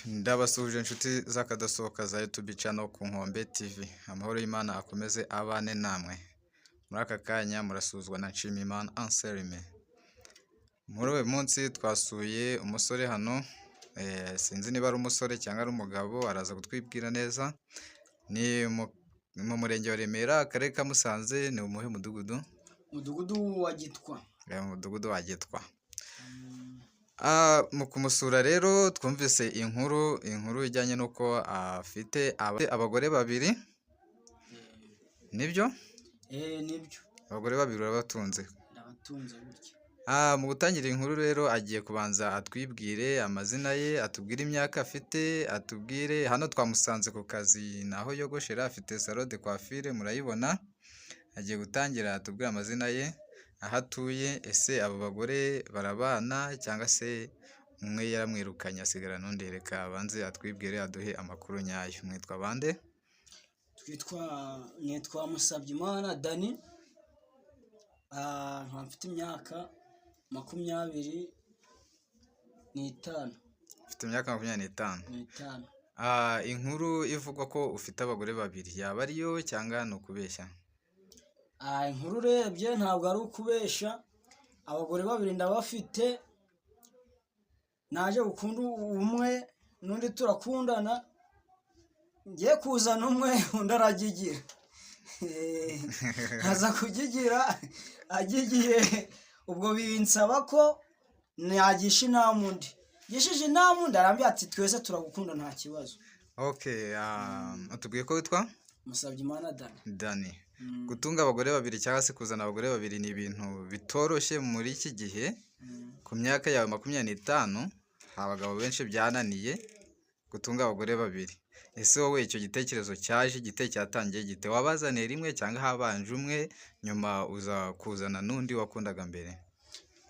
Ndabasuhuje inshuti z'akadasohoka za YouTube channel Ku Nkombe TV. Amahoro y'Imana akomeze abane namwe. Muri aka kanya murasuhuzwa na Nshimiyimana Anselme. Muri uyu munsi twasuye umusore hano, sinzi niba ari umusore cyangwa ari umugabo, araza kutwibwira neza. Ni mu murenge wa Remera, akarere ka Musanze, ni umuhe mudugudu? Umudugudu wa Gitwa. Mu mudugudu wa Gitwa. Mu kumusura rero twumvise inkuru ijyanye n'uko afite abagore babiri, nibyo? Eh, nibyo. Abagore babiri urabatunze? Ndabatunze gutya. Mu gutangira inkuru rero agiye kubanza atwibwire amazina ye, atubwire imyaka afite, atubwire hano twamusanze ku kazi naho yogoshera, afite salon de coiffure murayibona, agiye gutangira atubwire amazina ye, aho atuye, ese abo bagore barabana cyangwa se umwe yaramwirukanye asigarana undi, reka abanze atwibwire aduhe amakuru nyayo. Mwitwa bande? Nitwa Musabyimana Dani, nkaba mfite imyaka 25. Ufite imyaka 25. N'itanu. Inkuru ivugwa ko ufite abagore babiri yaba ariyo cyangwa ni ukubeshya? Inkuru urebye ntabwo ari ukubesha, abagore babiri ndabafite, naje gukunda umwe n'undi turakundana, ngiye kuzana umwe undi aragigira. Aza kugigira, agigiye ubwo binsaba ko nagisha inama undi, ngishije inama undi arambwira ati twese turagukunda nta kibazo. Okay, utubwiye ko witwa? Musabyimana Dani. Dani. Gutunga abagore babiri cyangwa se kuzana abagore babiri ni ibintu bitoroshye muri iki gihe, ku myaka yawe 25 abagabo benshi byananiye gutunga abagore babiri. Ese wowe icyo gitekerezo cyaje gite, cyatangiye gite? Wabazaniye rimwe cyangwa habanje umwe nyuma uza kuzana n'undi wakundaga mbere?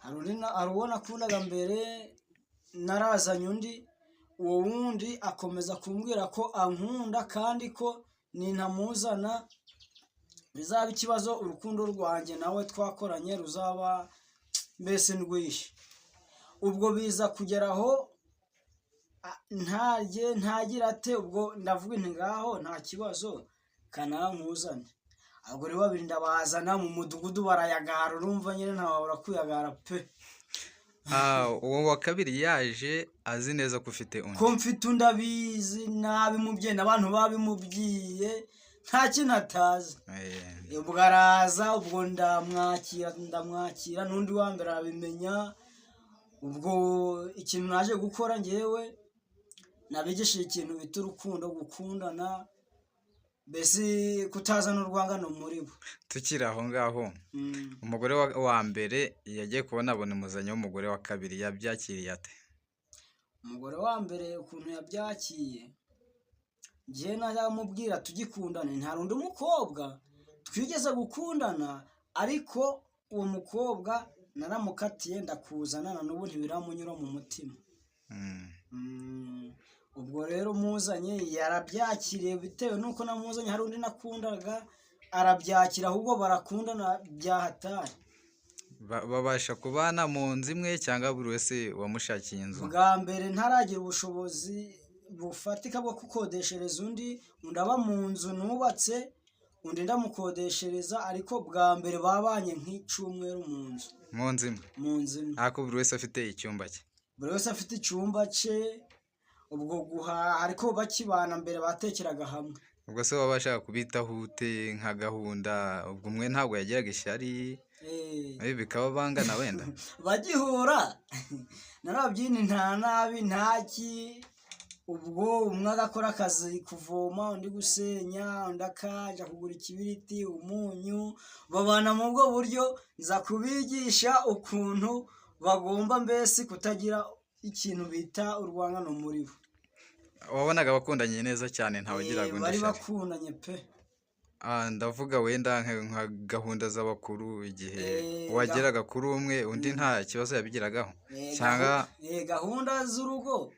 Hari uwo nakundaga mbere, narazanye undi, uwo wundi akomeza kumbwira ko ankunda kandi ko nintamuzana bizaba ikibazo, urukundo rwanjye nawe twakoranye ruzaba mbese ndwishe. Ubwo biza kugera aho ntarye ntagira ate, ubwo ndavuga nti ngaho nta kibazo kanankuzane. Abagore babiri ndabazana mu mudugudu barayagara, urumva nyine ntawabura kwiyagara pe. Uwo wa kabiri yaje azi neza ko ufite undi? Ko mfite undi abizi, nabimubwiye n'abantu babimubwiye, nta kintu atazi. Ubwo araza, ubwo ndamwakira, ndamwakira n'undi wa mbere arabimenya. Ubwo ikintu naje gukora ngewe, nabigishije ikintu bita urukundo, gukundana, mbese kutazana urwangano muri bo. Tukiri aho ngaho, umugore wa mbere yagiye kubona abona umuzanye w'umugore wa kabiri, yabyakiriye ate? Umugore wa mbere ukuntu yabyakiye, njyewe najyaga mubwira tugikundane, nta undi mukobwa twigeze gukundana, ariko uwo mukobwa naramukatiye ndakuzana, na n'ubu ntibiramunyura mu mutima. Ubwo rero muzanye yarabyakiriye bitewe n'uko namuzanye hari undi nakundaga, arabyakira, ahubwo barakundana byahatari. Babasha kubana mu nzu imwe cyangwa buri wese wamushakiye inzu? Bwa mbere ntaragira ubushobozi bufatika bwo gukodeshereza undi, undi aba mu nzu nubatse, undi ndamukodeshereza, ariko bwa mbere babanye nk'icyumweru mu nzu. Mu nzu imwe? Mu nzu imwe. Ariko buri wese afite icyumba cye? Buri wese afite icyumba cye, ubwo guhaha ariko bakibana mbere batekeraga hamwe. Ubwo se waba washaka kubitaho ute nka gahunda? Ubwo umwe ntabwo yagiraga ishyari bikaba bangana wenda? Bagihura narabyini nta nabi ntaki, ubwo umwe agakora akazi kuvoma, undi gusenya, undi akaja kugura ikibiriti, umunyu, babana mu bwo buryo. Nza kubigisha ukuntu bagomba mbese kutagira ikintu bita urwangano muri bo. Wabonaga bakundanye neza cyane, ntawugiraga undi Bari ishyari? bakundanye pe. Ndavuga wenda nka gahunda z'abakuru, igihe wageraga kuri umwe undi nta kibazo yabigiragaho cyangwa? Gahunda z'urugo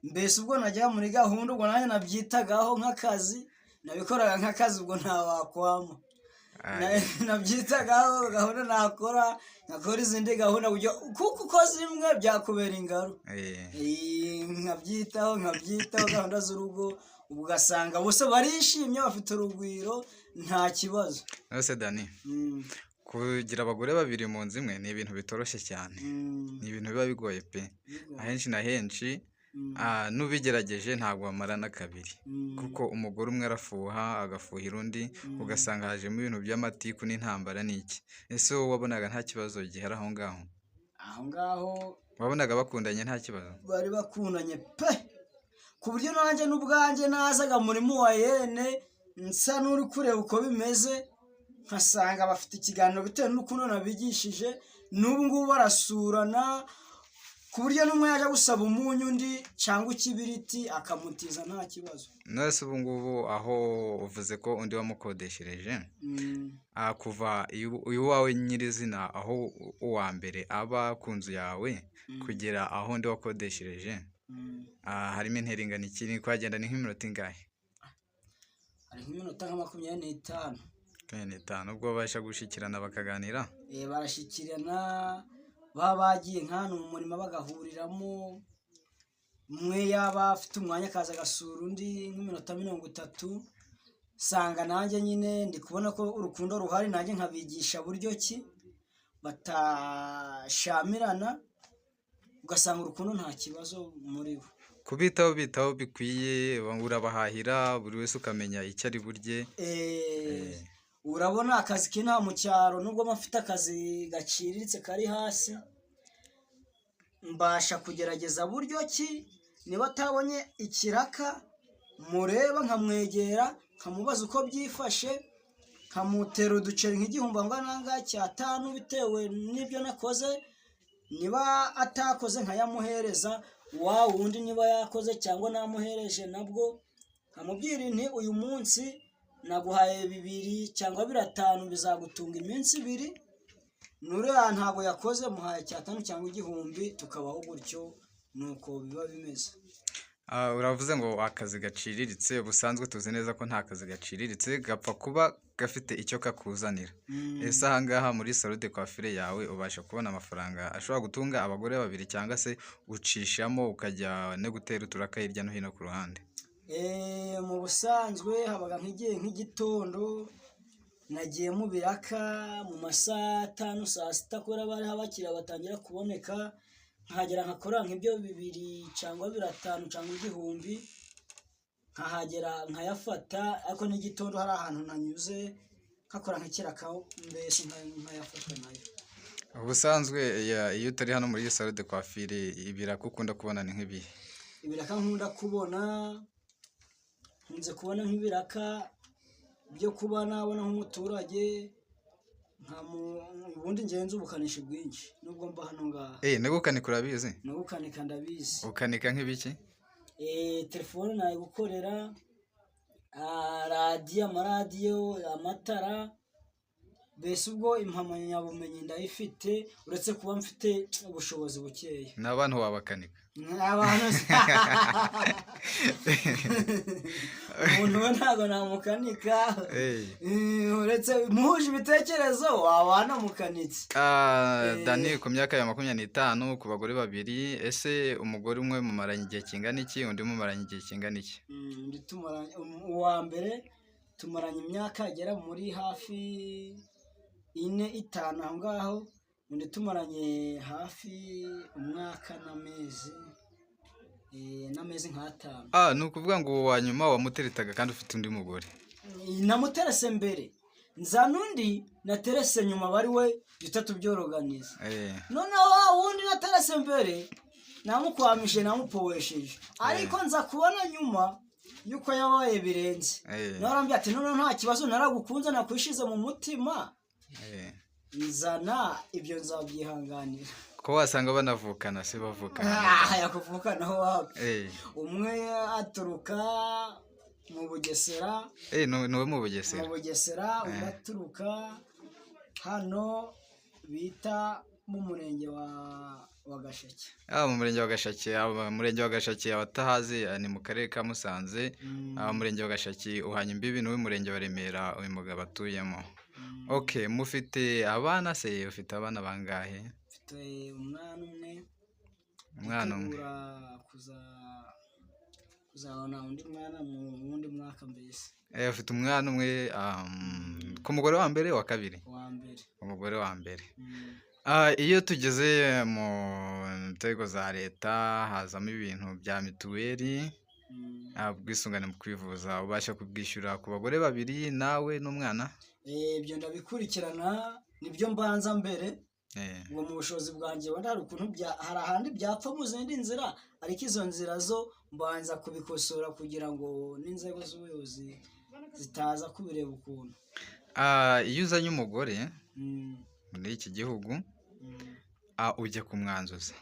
mbese, ubwo najya muri gahunda, ubwo nanjye nabyitagaho nk'akazi, nabikoraga nk'akazi, ubwo ntawakwama. Nabyitagaho gahunda nakora, nkakora izindi gahunda kuko uko zimwe byakubera ingaru. Nkabyitaho gahunda z'urugo, ugasanga bose barishimye, bafite urugwiro, nta kibazo. Nose Dani, kugira abagore babiri mu nzu imwe ni ibintu bitoroshye cyane, ni ibintu biba bigoye pe, ahenshi na henshi n'ubigerageje ntabwo bamarana kabiri, kuko umugore umwe arafuha agafuhira undi, ugasanga hajemo ibintu by'amatiku n'intambara n'iki. Ese wowe wabonaga nta kibazo gihari aho ngaho? Aho ngaho wabonaga bakundanye nta kibazo? Bari bakundanye pe, ku buryo nanjye n'ubwanjye nazaga muri muwayene nsa n'uri kureba uko bimeze, nkasanga bafite ikiganiro bitewe n'ukuntu nabigishije. N'ubu ngubu barasurana, ku buryo n'umwe yajya gusaba umunyu undi cyangwa ikibiriti akamutiza nta kibazo. None ubu ngubu aho uvuze ko undi wamukodeshereje, kuva iwawe nyirizina aho uwa mbere aba ku nzu yawe kugera aho undi wakodeshereje, harimo intera ingana iki? Ni kuhagenda ni nk'iminota ingahe? Hari nk'iminota nka 25. 25, ubwo babasha gushyikirana bakaganira? Barashyikirana, baba bagiye nk'ahantu mu murima bagahuriramo, umwe yaba afite umwanya akaza agasura undi nk'iminota 30. Sanga nanjye nyine ndi kubona ko urukundo ruhari, nanjye nkabigisha buryo ki batashamirana, ugasanga urukundo nta kibazo muri bo. Kubitaho bitaho bikwiye, urabahahira buri wese ukamenya icyo ari burye. Urabona akazi k'inaha mu cyaro, nubwo mfite akazi gaciriritse kari hasi, mbasha kugerageza buryo ki niba atabonye ikiraka mureba, nkamwegera nkamubaza uko byifashe, nkamutera uduceri nk'igihumbi angana cyatanu bitewe n'ibyo nakoze. Niba atakoze nkayamuhereza, wa wundi niba yakoze cyangwa namuhereje nabwo nkamubwira nti uyu munsi naguhaye 2 cyangwa 5 bizagutunga iminsi 2, nuriya ntabwo yakoze muhaye 5 cyangwa 1000, tukabaho gutyo, nuko biba bimeze. Uravuze ngo akazi gaciriritse, ubusanzwe tuzi neza ko nta kazi gaciriritse gapfa kuba gafite icyo kakuzanira. Ese aha ngaha muri salon de coiffure yawe ubasha kubona amafaranga ashobora gutunga abagore babiri, cyangwa se ucishamo ukajya no gutera uturaka hirya no hino ku ruhande? Mu busanzwe habaga nk'igihe nk'igitondo nagiye mu biraka mu masaha 5 saa 6, kubera bariho abakiriya batangira kuboneka, nkahagera nkakora nk'ibyo 2 cyangwa 5 cyangwa 1000, nkahagera nkayafata, ariko n'igitondo hari ahantu nanyuze nkakora nk'ikiraka, mbese nkayafata nayo. Ubusanzwe iyo utari hano muri salon de coiffure, ibiraka ukunda kubona ni nk'ibihe? Ibiraka nkunda kubona, nkunze kubona nk'ibiraka byo kuba nabona nk'umuturage, ubundi ngenzi ubukanishi bwinshi nubwo mba hano ngaha. No gukanika urabizi? No gukanika ndabizi. Ukanika nk'ibiki? Telefone nayigukorera, radiyo, amaradiyo, amatara, mbese ubwo impamyabumenyi ndayifite, uretse kuba mfite ubushobozi bukeya. N'abantu wabakanika? Abantu, umuntu we ntabwo namukanika, uretse muhuje ibitekerezo waba wanamukanitse. Dani, ku myaka ya 25, ku bagore babiri, ese umugore umwe mumaranye igihe kingana iki, undi mumaranye igihe kingana iki? Uwa mbere tumaranye imyaka igera muri hafi 4 5 aho ngaho, undi tumaranye hafi umwaka n'amezi nk'5. Ni ukuvuga ngo uwo wa nyuma wamuteretaga kandi ufite undi mugore? Namuterese mbere, nzana undi naterese nyuma, bari we duhita tubyoroganiza. Noneho wa wundi naterese mbere namukwamije, namupowesheje, ariko nza kubona nyuma yuko yabaye birenze. Narambwira ati noneho nta kibazo, naragukunze, nakwishize mu mutima, nzana ibyo nzabyihanganira. Ko wasanga banavukana se, bavukana? Yakuvukanaho wapi, umwe aturuka mu Bugesera. Ni uwo mu Bugesera? Mu Bugesera, undi aturuka hano bita mu murenge wa Gasheke. Mu murenge wa Gasheke, umurenge wa Gasheke abatahazi ni mu karere ka Musanze. Umurenge wa Gasheke uhanye imbibi n'uw'umurenge wa Remera uyu mugabo atuyemo. Okay, mufite abana se? Ufite abana bangahe? Mfite umwana umwe. Umwana umwe. Nditegura kuzabona undi mwana mu wundi mwaka mbese. Ufite umwana umwe ku mugore wa mbere, wa kabiri? Wa mbere. Umugore wa mbere. Iyo tugeze mu nzego za leta hazamo ibintu bya mituweli, ubwisungane mu kwivuza, ubasha kubwishyura ku bagore babiri nawe n'umwana? Ibyo ndabikurikirana, nibyo mbanza mbere. Ngo mu bushobozi bwanjye wenda hari ukuntu hari ahandi byapfa mu zindi nzira, ariko izo nzira zo mbanza kubikosora kugira ngo n'inzego z'ubuyobozi zitaza kubireba ukuntu. Iyo uzanye umugore muri iki gihugu, ujya kumwanzuza,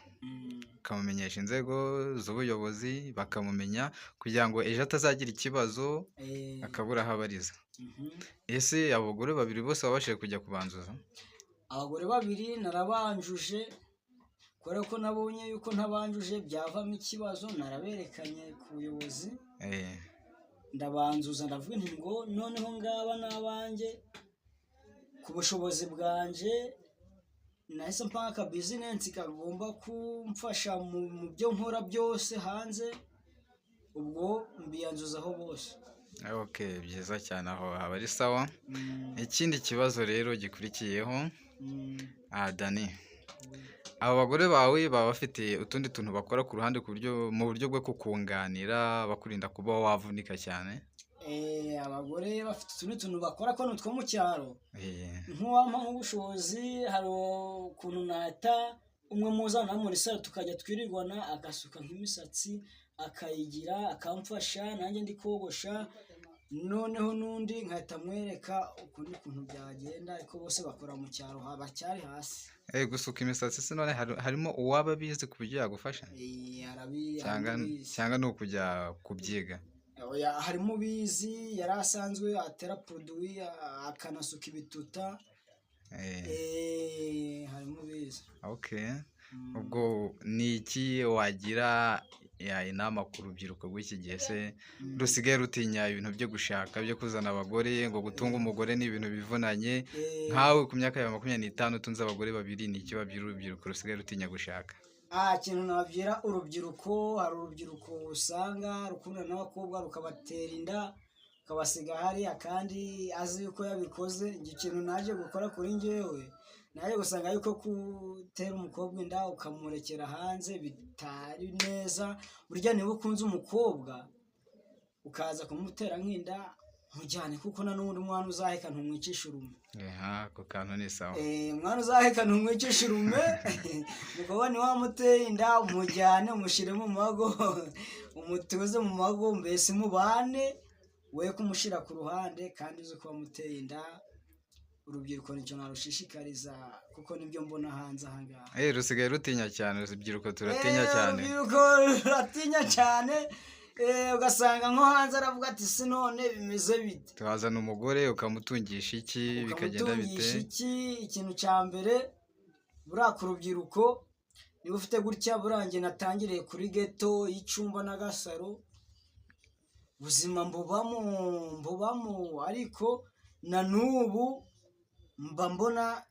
ukamumenyesha inzego z'ubuyobozi bakamumenya, kugira ngo ejo atazagira ikibazo akabura aho abariza. Ese abagore babiri bose wabashije kujya kubanzuza? Abagore babiri narabanjuje, kubera ko nabonye yuko ntabanjuje byavamo ikibazo. Naraberekanye ku buyobozi, ndabanzuza, ndavuga nti ngo noneho ngaba n'abanjye ku bushobozi bwanjye. Nahise mpanga aka business kagomba kumfasha mu byo nkora byose hanze, ubwo mbiyanzuzaho bose. Okay, byiza cyane, aho aba ari sawa. Ikindi kibazo rero gikurikiyeho, Dani, aba bagore bawe baba bafite utundi tuntu bakora ku ruhande ku buryo mu buryo bwo kukunganira, bakurinda kuba wavunika cyane? Abagore bafite utundi tuntu bakora ko ni utwo mu cyaro. Nk'uwampa nk'ubushobozi, hari ukuntu nata umwe muzana muri salon tukajya twirirwana, agasuka nk'imisatsi akayigira, akamfasha nanjye ndi kogosha, noneho n'undi nkahita mwereka ukundi kuntu byagenda, ariko bose bakora mu cyaro bacyari hasi. Gusuka imisatsi se none harimo uwaba abizi ku buryo yagufasha? Harimo ubizi. Cyangwa ni ukujya kubyiga? Oya, harimo ubizi, yari asanzwe atera produit akanasuka ibituta. Harimo ubizi. Okay. Ubwo ni iki wagira inama ku rubyiruko rw'iki gihe se rusigaye rutinya ibintu byo gushaka, byo kuzana abagore, ngo gutunga umugore ni ibintu bivunanye? Nkawe ku myaka yawe 25 utunze abagore babiri, ni iki wabwira urubyiruko rusigaye rutinya gushaka? Ikintu nabwira urubyiruko, hari urubyiruko usanga rukundana n'abakobwa rukabatera inda, rukabasiga hariya kandi azi yuko yabikoze. Njye ikintu naje gukora kuri njyewe, naje gusanga yuko gutera umukobwa inda ukamurekera hanze bitari neza. Burya niba ukunze umukobwa ukaza kumutera nk'inda, mujyane, kuko na n'ubundi umwana uzaheka ntumwicisha urume. Ako kantu ni sawa. Umwana uzaheka ntumwicisha urume. Umukobwa ni wamuteye inda, umujyane, umushyire mu mago, umutuze mu mago, mbese mubane, we kumushyira ku ruhande kandi uzi ko wamuteye inda. Urubyiruko nicyo narushishikariza, kuko nibyo mbona hanze aha ngaha. Rusigaye rutinya cyane, urubyiruko turatinya cyane. Urubyiruko ruratinya cyane, ugasanga nko hanze aravuga ati: "Si none bimeze bite?" Tuhazana umugore ukamutungisha iki, bikagenda bite? Ukamutungisha iki? Ikintu cya mbere buriya ku rubyiruko, niba ufite gutya, buriya njye natangiriye kuri ghetto y'icumba n'agasaro, ubuzima mbubamo, ariko na n'ubu mba mbona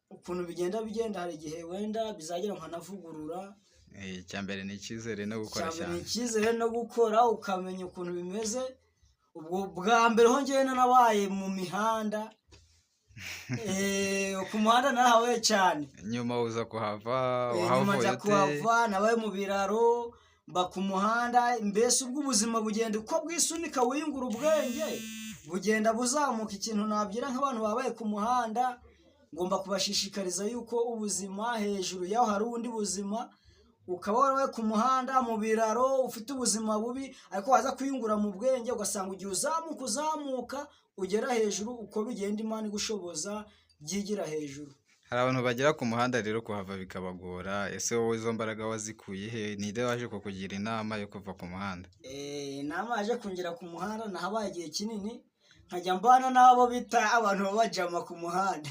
ukuntu bigenda, hari igihe wenda bizagera nkanavugurura. Icya mbere ni icyizere no gukora Icya mbere ni cyane. icyizere no gukora, ukamenya ukuntu bimeze. Ubwo bwa mbere ho njyewe nanabaye mu mihanda, ku muhanda narahabaye cyane. Nyuma uza kuhava? Nyuma Wahavuye nza ute? kuhava, nabaye mu biraro, mba ku muhanda, mbese ubwo ubuzima bugenda uko bwisunika, wiyungura ubwenge, bugenda buzamuka. Ikintu nabwira nk'abantu babaye ku muhanda, ngomba kubashishikariza yuko ubuzima hejuru yaho hari ubundi buzima. Ukaba warabaye ku muhanda, mu biraro, ufite ubuzima bubi, ariko waza kwiyungura mu bwenge, ugasanga ugiye uzamuka, uzamuka, ugera hejuru, uko bigenda Imana igushoboza byigira hejuru. Hari abantu bagera ku muhanda rero kuhava bikabagora. Ese wowe izo mbaraga wazikuye he? Ninde waje kukugira inama yo kuva ku muhanda? Inama yaje kongera ku muhanda, nahabaye igihe kinini, nkajya mbana n'abo bita abantu b'abajama ku muhanda.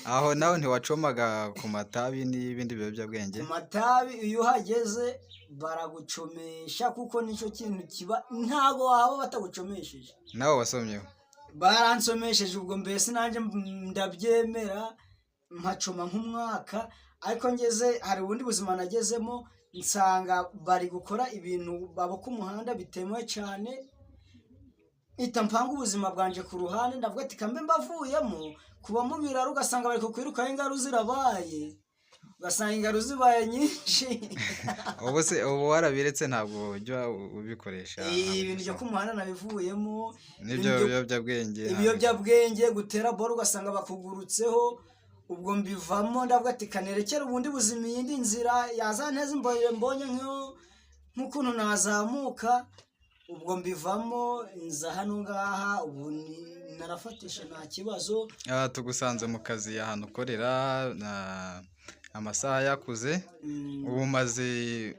Aho nawe ntiwacomaga ku matabi n'ibindi biyobyabwenge? Ku matabi, iyo uhageze baragucomesha, kuko nicyo kintu kiba, ntabwo waba batagucomesheje. Nawe wasomyeho? Baransomesheje, ubwo mbese nanjye ndabyemera, mpacoma nk'umwaka. Ariko ngeze hari ubundi buzima nagezemo, nsanga bari gukora ibintu babo ku muhanda bitemewe cyane, mpita mpanga ubuzima bwanjye ku ruhande. Ndavuga ati kambe mbavuyemo. Kuba mu biraro ugasanga bari kukwirukaho, ingaru zirabaye, ugasanga ingaru zibaye nyinshi. Ubu se ubu warabiretse, ntabwo ujya ubikoresha? Ntabwo Ibintu byo ugisoma. ku muhanda nabivuyemo. N'ibyo Ibintu biyobyabwenge ntabwo- Ibiyobyabwenge, gutera boro ugasanga bakugurutseho, ubwo mbivamo. Ndavuga ati kanerekere ubundi buzima, iyindi nzira yazanteza imbere, mbonye nk'ukuntu nazamuka. Ubwo mbivamo, nza hano ngaha, ubu narafatisha nta kibazo. Ah, tugusanze mu kazi ahantu ukorera amasaha yakuze. Ubu umaze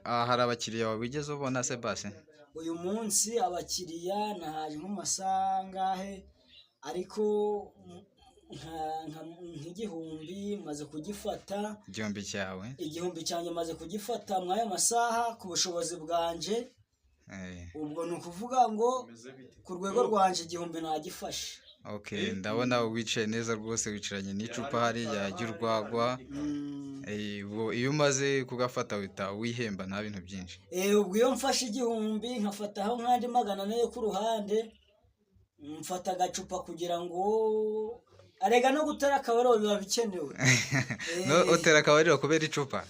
hari abakiriya wigeze ubona se basi? Uyu munsi abakiriya nahaje nko mu masaha angahe, ariko nk'igihumbi maze kugifata. 1000 cyawe? 1000 cyanjye maze kugifata muri aya masaha ku bushobozi bwanje. Ubwo ni ukuvuga ngo ku rwego rwanje 1000 nagifashe. Okay, ndabona wicaye neza rwose, wicaranye n'icupa hariya ry'urwagwa. Ubwo iyo umaze kugafata uhita wihemba, nta bintu byinshi? Ubwo iyo mfashe 1000, nkafataho nk'andi 400 yo ku ruhande, mfata agacupa kugira ngo arega no gutera akabariro biba bikenewe. No, utera akabariro kubera icupa?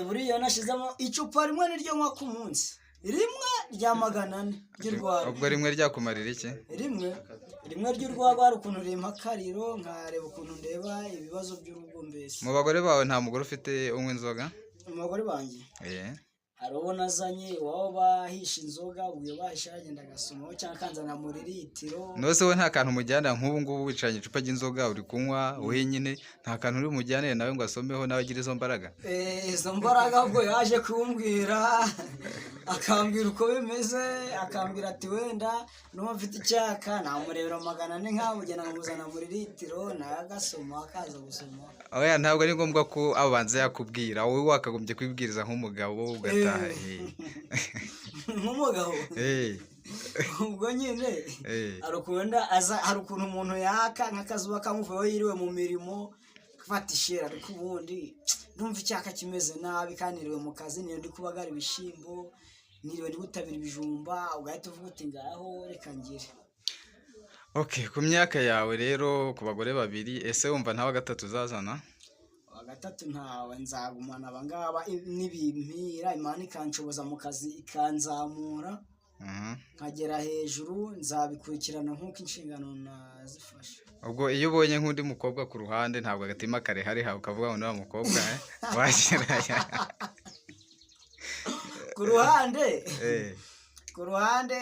Buriya nashizemo icupa rimwe niryo nywa ku munsi, rimwe rya 400 ry'urwagwa. Ubwo rimwe ryakumarira iki? Rimwe ry'urwagwa hari ukuntu rimpa akariro, nkareba ukuntu ndeba ibibazo by'urugo mbese. Mu bagore bawe nta mugore ufite unywa inzoga? Mu bagore banjye hari uwo nazanye iwabo bahisha inzoga, ubwo iyo bahisha aragenda agasomaho cyangwa akanzana muri litiro. None se wowe nta kantu umujyanira? Nk'ubu ngubu wicaranye icupa ry'inzoga uri kunywa wenyine, nta kantu uri bumujyanire nawe ngo asomeho, nawe agire izo mbaraga? Izo mbaraga ubwo yaje kumbwira, akambwira uko bimeze, akambwira ati wenda nuba mfite icyaka namurebera 400 nkamugena nkamuzana muri litiro, nawe agasoma, akaza gusoma. Oya, ntabwo ari ngombwa ko abanza yakubwira, wowe wakagombye kwibwiriza nk'umugabo ugataha. Nk'umugabo. Ubwo nyine hari ukuntu aza, hari ukuntu umuntu yaka nk'akazuba kamuvuyeho yiriwe mu mirimo, afata ishera, ariko ubundi ndumva icyaka kimeze nabi kandi niriwe mu kazi, niyo ndi kubagara ibishyimbo, niriwe ndi gutabira ibijumba, ugahita uvuga uti ngaho reka ngire. Okay, ku myaka yawe rero, ku bagore babiri, ese wumva nta wa gatatu uzazana? Uwa gatatu ntawe, nzagumana abangaba nibimpira, Imana ikanshoboza mu kazi ikanzamura nkagera hejuru, nzabikurikirana nk'uko inshingano nazifashe. Ubwo iyo ubonye nk'undi mukobwa ku ruhande, ntabwo agatima karehare hawe ukavuga ngo nuriya mukobwa washyira Ku ruhande? Ku ruhande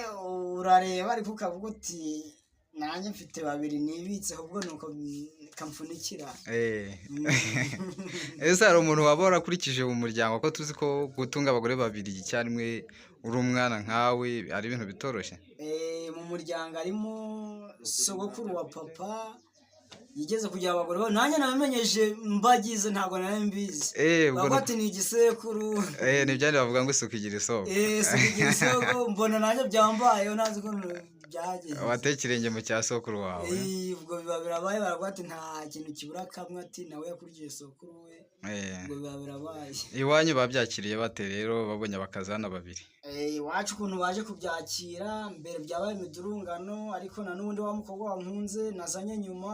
urareba, ariko ukavuga uti nanjye mfite babiri nibitse, ahubwo nuko kamfunikira. Ese hari umuntu waba warakurikije mu muryango, ko tuzi ko gutunga abagore babiri icyarimwe uri umwana nkawe ari ibintu bitoroshye? Mu muryango harimo sogokuru wa papa yigeze kugira abagore nanjye nabimenyeje mbagize, ntabwo nari mbizi. Ubwo Bavuga ati ni igisekuru. Ni byandi bavuga ngo isuku igira isoko. Isuku igira isoko, mbona nanjye byambayeho, ntazi ukuntu byagenze. Wateye ikirenge mu cya sokuru wawe. Ubwo biba birabaye, baravuga ati nta kintu kibura kamwe, ati nawe yakurikiye sokuru we. Ubwo biba birabaye. Iwanyu babyakiriye bate rero babonye abakazana babiri? Iwacu ukuntu baje kubyakira, mbere byabaye imidurungano, ariko na n'ubundi wa mukobwa wankunze nazanye nyuma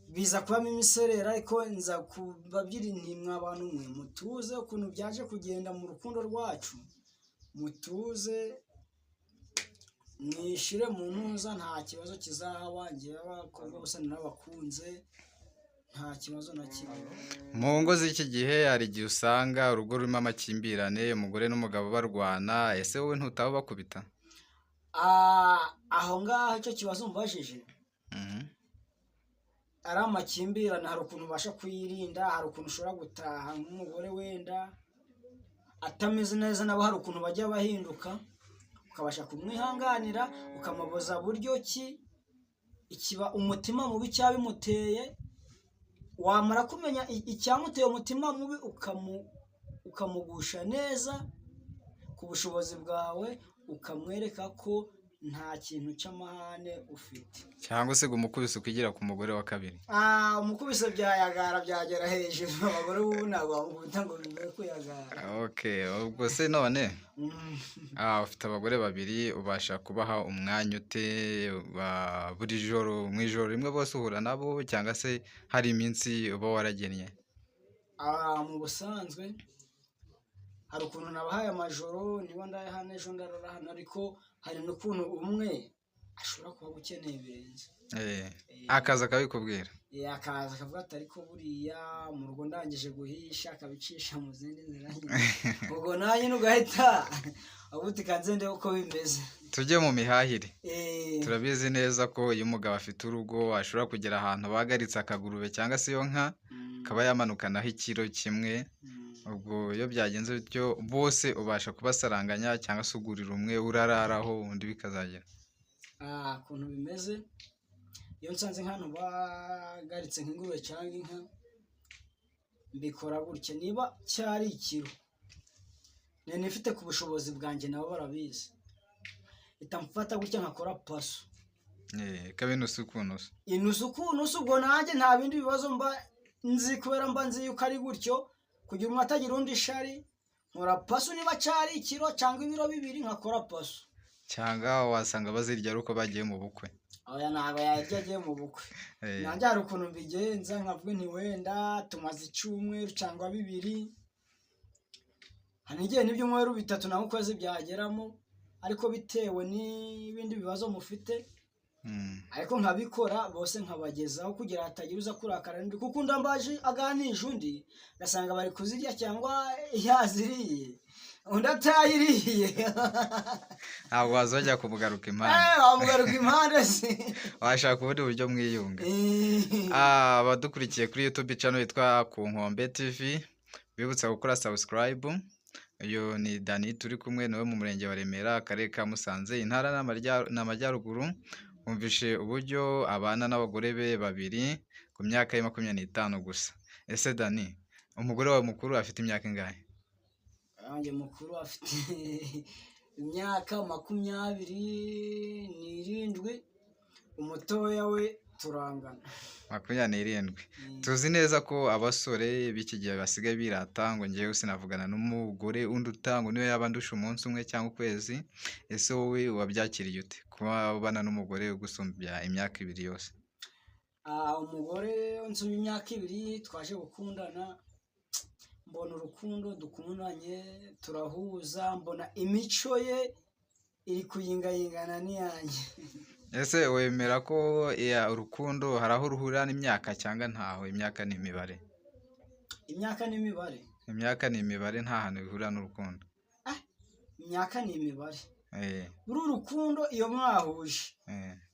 biza kubamo imiserera, ariko nza kubabwira nti mwa bantu mwe mutuze, ukuntu byaje kugenda mu rukundo rwacu, mutuze mwishire mu ntuza, nta kibazo kizahaba, njyewe abakobwa bose narabakunze, nta kibazo na kimwe. Mu ngo z'iki gihe hari igihe usanga urugo rurimo amakimbirane, umugore n'umugabo barwana, ese wowe ntutaba bakubita? Aho ngaho icyo kibazo umbajije, ari amakimbirane, hari ukuntu ubasha kuyirinda, hari ukuntu ushobora gutaha nk'umugore wenda atameze neza, nabo hari ukuntu bajya bahinduka, ukabasha kumwihanganira, ukamubuza buryo ki ikiba umutima mubi cyabimuteye, wamara kumenya icyamuteye umutima mubi ukamugusha neza ku bushobozi bwawe, ukamwereka ko Nta kintu cy'amahane ufite. Cyangwa se ngo umukubise ukigira ku mugore wa kabiri? Ah, umukubise byayagara, byagera hejuru. Abagore b'ubu ntabwo bamukubita ngo bibe kuyagara. Okay, ubwo se none ufite abagore babiri, ubasha kubaha umwanya ute buri joro? Mu ijoro rimwe bose uhura nabo, cyangwa se hari iminsi uba waragennye? Ah, mu busanzwe hari ukuntu nabahaye amajoro, niba ndaye hano ejo ndarara hano, ariko hari n'ukuntu umwe ashobora kuba agukeneye birenze. Akaza akabikubwira? Akaza akavuga ati: "Ariko buriya mu rugo ndangije guhisha," akabicisha mu zindi nzira nyine. Ubwo nawe nyine ugahita uvuga uti: "Kanze ndebe uko bimeze." Tujye mu mihahire. Turabizi neza ko iyo umugabo afite urugo ashobora kugera ahantu bahagaritse akagurube cyangwa se iyo nka, akaba yamanukanaho ikiro kimwe. Ubwo iyo byagenze bityo, bose ubasha kubasaranganya, cyangwa se ugurira umwe urararaho, undi bikazagera? Ah, ukuntu bimeze, iyo nsanze nk'ahantu bagaritse nk'ingurube cyangwa inka, mbikora gutya: niba cyari ikiro nari nifite ku bushobozi bwanjye, nabo barabizi, mpita mfata gutya nkakora paso. Ikaba inusu ku nusu. Inusu ku nusu. Ubwo nanjye nta bindi bibazo mba nzi, kubera mba nzi yuko ari gutyo kugira umwe atagira undi ishari. Nkora paso, niba cyari ikiro cyangwa ibiro 2, nkakora paso. Cyangwa wasanga bazirya ari uko bagiye mu bukwe? Oya, ntabwo yarya agiye mu bukwe. Nanjye hari ukuntu mbigenza, nkavuga nti wenda tumaze icyumweru cyangwa 2, hari n'igihe n'ibyumweru 3 naho ukwezi byageramo, ariko bitewe n'ibindi bibazo mufite. Ariko nkabikora bose nkabagezaho kugira hatagira uza kurakara undi, kuko undi ambaje aganije undi, ugasanga bari kuzirya cyangwa yaziriye undi atayiriye. Ntabwo wazongera kumugaruka impande. Wamugaruka impande se? Washaka ubundi buryo mwiyunga. Abadukurikiye kuri YouTube channel yitwa Ku Nkombe TV, bibutsa gukora subscribe. Uyu ni Dani turi kumwe nawe mu murenge wa Remera, akarere ka Musanze, intara ni Amajyaruguru. Wumvishe uburyo abana n'abagore be babiri ku myaka ye 25 gusa. Ese Dani, umugore wawe mukuru afite imyaka ingahe? Wanjye mukuru afite imyaka 27, umutoya we turangana. 27. Tuzi neza ko abasore b'iki gihe basigaye birata ngo: "Ngewe sinavugana n'umugore unduta," ngo niyo yaba andusha umunsi umwe cyangwa ukwezi. Ese wowe wabyakiriye ute kuba ubana n'umugore ugusumbya imyaka 2 yose? Ah, umugore unsumba imyaka 2, twaje gukundana, mbona urukundo dukundanye turahuza, mbona imico ye iri kuyingayingana n'iyanjye. Ese wemera ko urukundo hari aho ruhurira n'imyaka, cyangwa ntaho, imyaka ni imibare? Imyaka n'imibare. Imyaka ni imibare, nta hantu bihurira n'urukundo. Imyaka ni imibare. Uru rukundo iyo mwahuje,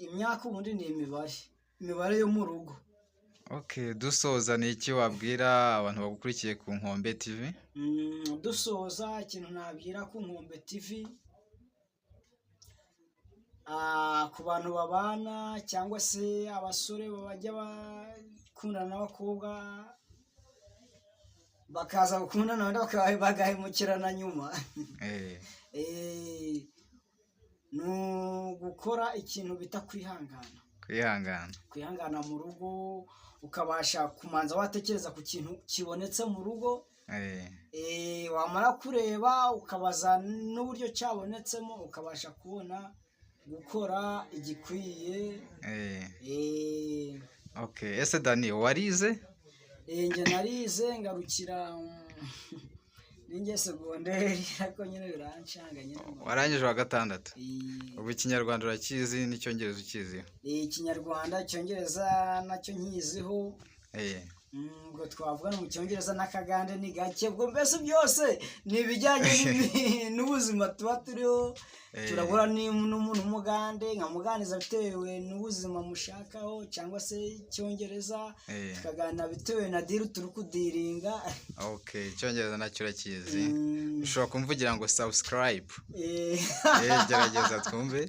imyaka ubundi ni imibare, imibare yo mu rugo. Okay, dusoza, ni iki wabwira abantu bagukurikiye ku Nkombe TV? Dusoza, ikintu nabwira ku Nkombe TV, ku bantu babana cyangwa se abasore bajya bakundana n'abakobwa, bakaza gukundana wenda bagahemukirana nyuma, ni ugukora ikintu bita kwihangana. Kwihangana. Kwihangana mu rugo, ukabasha kumanza watekereza ku kintu kibonetse mu rugo, wamara kureba ukabaza n'uburyo cyabonetsemo, ukabasha kubona gukora igikwiye. Okay, ese Dani, warize? Njye narize ngarukira ninjye segonderi, ariko nyine birancanga nyine. Warangije wa gatandatu? Ubu Ikinyarwanda urakizi n'Icyongereza ukiziho? Ikinyarwanda, Icyongereza nacyo nkiziho. Ubwo twavuga mu Cyongereza n'Akagande ni gake, ubwo mbese byose ni ibijyanye n'ubuzima tuba turiho. Turahura n'umuntu w'umugande nkamuganiza bitewe n'ubuzima mushakaho, cyangwa se Icyongereza, tukaganira bitewe na deal turi kudealinga. Okay, Icyongereza nacyo urakizi. Ushobora kumvugira ngo "subscribe"? Gerageza twumve.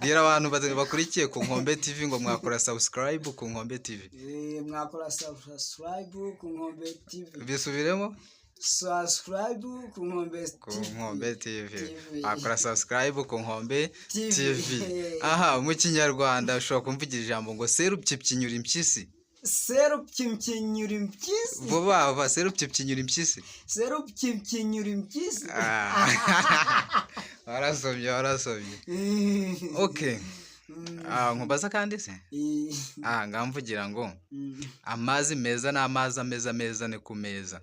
Bwira abantu bakurikiye ku Nkombe TV ngo mwakora subscribe ku Nkombe TV. Mwakora subscribe ku Nkombe TV. Bisubiremo. Subscribe ku Nkombe. Ku Nkombe TV. TV. Akora subscribe ku Nkombe TV. TV. Aha, mu Kinyarwanda ushobora kumvugira ijambo ngo "Serupyipyinyura impyisi"? Serupyipyinyura impyisi. Vuba vuba, "Serupyipyinyura impyisi". Serupyipyinyura impyisi. Ah. Warasomye, warasomye. Okay. Ah, nkubaza kandi se? Ah, ngamvugira ngo "Amazi meza ni amazi ameza ameza ni ku meza".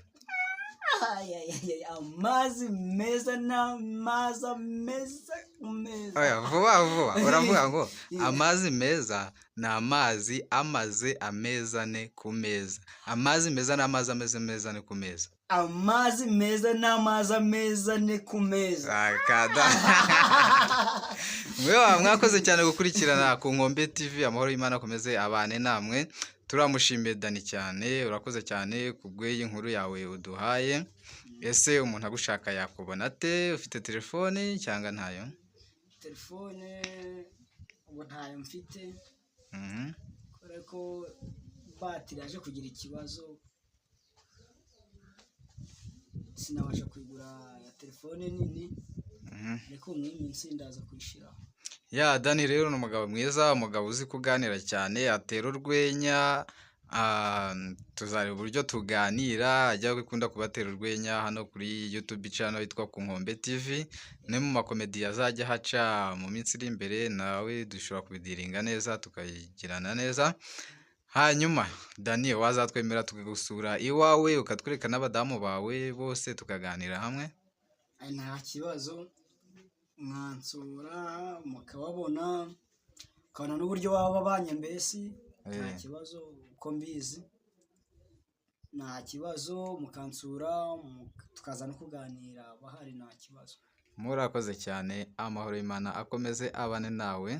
Ay, ay, ay, ay, amazi meza n'amazi ameza ku meza. Oya, vuba vuba, uravuga ngo "Amazi meza ni amazi amaze ameza ane ku meza". Amazi meza ni amazi ameze meza ane ku meza. Amazi meza n'amazi ameza ane ku meza. Ah, kada mwe mwakoze cyane gukurikirana ku Nkombe TV. Amahoro y'Imana akomeze abane namwe. Turamushimiye Dani cyane. Urakoze cyane ku bw'iyi nkuru yawe uduhaye. Ese umuntu agushaka yakubona ate? Ufite telefone cyangwa ntayo? Telefone ubu ntayo mfite, kubera ko batiri yaje kugira ikibazo, sinabasha kuyigura ya telefone nini, ariko muri iyi minsi ndaza kuyishyiraho. Ya, Dani rero ni umugabo mwiza, umugabo uzi kuganira cyane, atera urwenya. Tuzareba uburyo tuganira, ajya akunda kubatera urwenya hano kuri YouTube channel yitwa Ku Nkombe TV. No mu makomedi azajya ahaca mu minsi iri imbere, nawe dushobora kubidiringa neza, tukayigirana neza. Hanyuma Dani, wazatwemera tukagusura iwawe, ukatwereka n'abadamu bawe bose, tukaganira hamwe? Ay, nta kibazo, mwansura mukababona, ukabona n'uburyo baba babanye mbese nta kibazo. Uko mbizi, nta kibazo, mukansura tukaza no kuganira bahari, nta kibazo. Murakoze cyane, amahoro y'Imana akomeze abane nawe.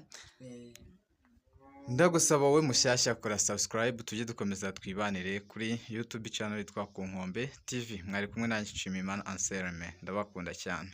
Ndagusaba wowe mushyashya, kora subscribe, tujye dukomeza twibanire kuri YouTube channel yitwa Ku Nkombe TV. Mwari kumwe nanjye, Nshimiyimana Anselme. Ndabakunda cyane.